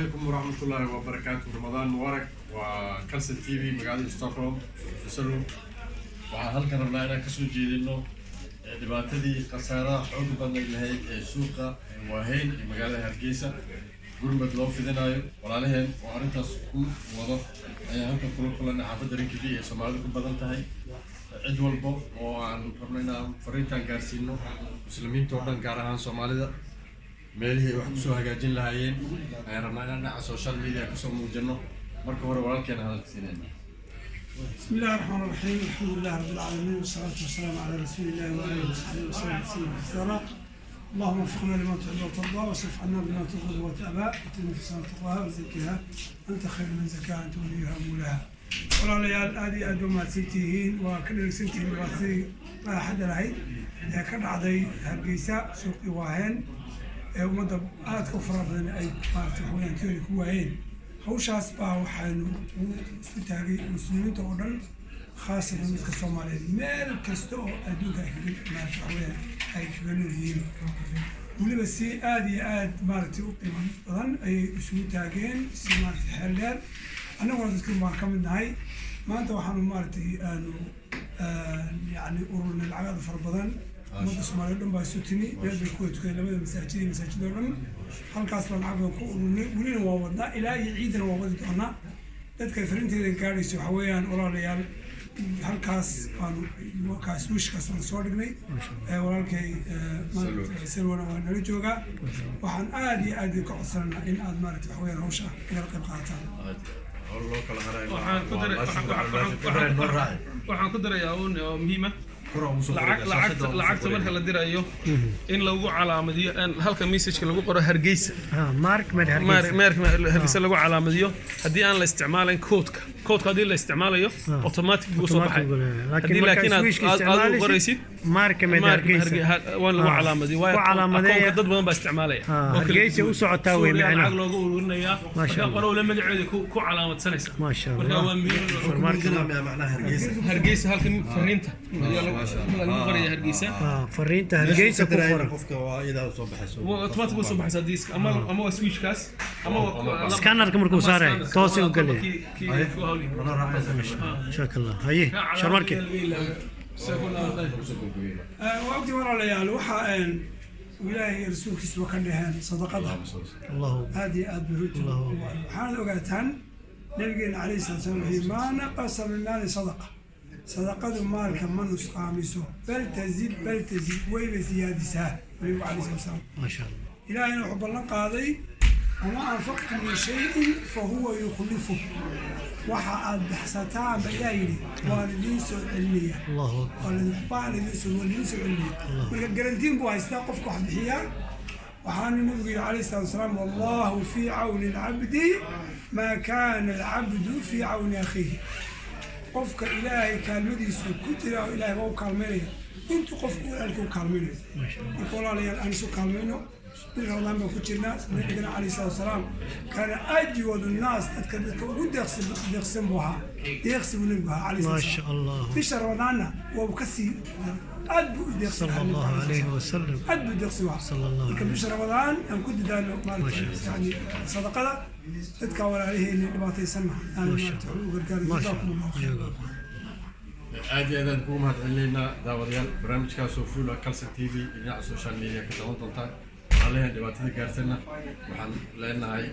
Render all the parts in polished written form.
Calaykum waraxmatullaahi wabarakaatu. Ramadaan mubaarak. Waa Kalsan TV, magaalada Stockholm, Salum. Waxaan halkan rabnaa inaan kasoo jeedino dhibaatadii khasaaraha xooga badan lahayd ee suuqa Waaheyn ee magaalada Hargeysa. Gurmad loo fidinayo walaalaheen oo arrintaas ku wado ayaan halkan kula kulanay, xaafadda Rinkeby ee Soomaalida ku badan tahay. Cid walbo oo aan rabno inaan fariintan gaarsiino, muslimiinta oo dhan, gaar ahaan Soomaalida, meelihii ay wax kusoo hagaajin lahaayeen ayaan rabnaa inaan dhinaca social media kasoo muujino. Marka hore walaalkeena hadalka siinayna. بسم الله الرحمن الرحيم، الحمد لله رب العالمين، والصلاة والسلام على رسول الله وآله وصحبه وسلم تسليما كثيرا. اللهم وفقنا لما تحب وترضى، واصرف عنا بما تبغض وتأبى، آت نفوسنا تقواها وزكها، أنت خير من زكاها، أنت وليها ومولاها. Walaalayaal, aad iyo aad u mahadsantihiin. Waa ka dhergsantihiin dhibaatadii baaxadda lahayd ee ka dhacday Hargeysa, suuqii Waaheen, ee ummadda aadka u fara badan ay maarata waxaweyaan tiyooda ku waayeen. Hawshaas baa waxaanu u isku taagay muslimiinta oo dhan, khaasatan dadka Soomaaliyeed, meel kasta oo adduunka ay kaga maarata waxaweyaan ay kaga nool yihiin. Weliba si aada iyo aad maaragtay u qiimo badan ayay isugu taageen, si maaragtay xeel dheer. Annaguna dadkin baan ka mid nahay. Maanta waxaanu maaragtay aanu yacni ururnay lacag aad u fara badan. Ummadda Soomaaliyeed dhan baa isu timi, meel bay ku wada tukadeen, labada masaajid iyo masaajid oo dhan. Halkaas baan lacag badan ku ururnay, welina waa wadnaa, ilaa iyo ciidana waa wadi doonaa. Dadka farinteeda gaadhayso waxaa weeyaan, walaalayaal, halkaas baanu kaas wishkaas baanu soo dhignay. Walaalkay maaragtay Salwana waa nala joogaa. Waxaan aad iyo aad idinka codsananaa in aad maaragtay waxa weeyaan hawsha nagala qayb qaadataan. Howl loo kala haray. Waxaan ku darayaa un oo muhiima, lacagta marka la dirayo in lagu calaamadiyo halka messageka lagu qoro Hargeysa. Mark med Hargeysa. Meerka Hargeysa lagu calaamadiyo haddii aan la isticmaalayn koodka. Koodka haddii la isticmaalayo, automatic buu soo baxay. Laakiin haddii markaa laakiin aad swishka aad aad u isticmaalaysid, qoraysid marka med Hargeysa. Waan lagu calaamadiyo, waayo Ku calaamadeeya. Akoonka dad badan baa isticmaalaya oo kala Hargeysa duwan. u socotaa wey Suuriya macnaha. lacag looga ururinayaa. Maasha marka Allah. qolow la magaceeda ku calaamadsanaysa. Maasha Marka Allah. waa muhiim. Macnaha Hargeysa. Hargeysa halkan fariinta ayaa lagu qoraya Hargeysa. Fariinta Hargeysa ku qoran. Qofka waa iyadaa soo baxayso. Waa automatic buu soo baxaysaa diiska, ama waa switchkaas ama waa Scannerka markuu ama saarayo, scannerka. toosay u Ama gelaya. kii ku hawlihi. Mana raacaysa. Shaak Allah. Haye, Sharmarke. Waa ogtii, walaalayaal, waxa Ilaahay iyo rasuulkiisuba ka dhaheen sadaqada. Allahu aad iyo aad bay runtii. Waxaanad ogaataan, nabigeena calayhi salatu salam wuxuu yihi: "ما نقص من مال صدقة." Sadaqadu maalka ma nusqaamiso, بل تزيد، بل تزيد, wayba siyaadisaa nabigu calayhi salatu salaam. Maasha Allah. Ilaahayna wuxuu ballan qaaday: "وما أنفقتم من شيء فهو يخلفه." Waxa aad baxsataan ba Ilaah yidhi waan idiin soo celinaya. Allahu akbar. Waa lidiin soo celinaya. Marka garantiin buu haystaa qofka wax bixiyaa. Waxaanu nabigu yidhi calayhi salatu wasalaam: "والله في عون العبد ما كان العبد في عون أخيه." Qofka Ilaahay kaalmadiisu ku jira oo Ilaahay waa u kaalmaynaya intuu qofku walaalkii u kaalmaynayo. Marka walaalayaal, aan isu kaalmayno. Bil Ramadaan baan ku jirnaa. Nabigana calayhi salatu wasalaam كان أجود الناس, dadka ugu deeqsan buu ahaa, deeqsi buu nabigu ahaa calayhi salatu Maasha wasalaam. Allah. Bisha Ramadaanna waa kasii aad buu u deeqsi صلى ahaa nabigu الله calayhi عليه salatu وسلم. Aad buu deeqsi ahaa. صلى الله Marka عليه bisha Ramadaan aan ku dadaalno maaragtay yani sadaqada. Dadka walaalaheena dhibaataysanna aan maaragtay u gargaari. Maasha جزاكم الله خير. Allah. Aad iyo aad aan kugu mahadcelinaynaa, daawadayaal. Barnaamijkaasoo fuula Calson TV iyo dhinaca social media ka daawan doontaan. Walaalaheen dhibaatada gaartana waxaan leenahay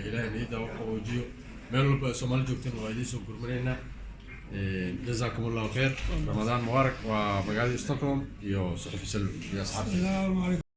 Ilaahay niyadda u qaboojiyo. Meel walba ay Soomaali joogtana waa idiin soo gurmanaynaa. جزاكم الله خير، رمضان مبارك. Waa magaalada Stockholm iyo Suxufi Sallu iyo asxaabta. السلام عليكم.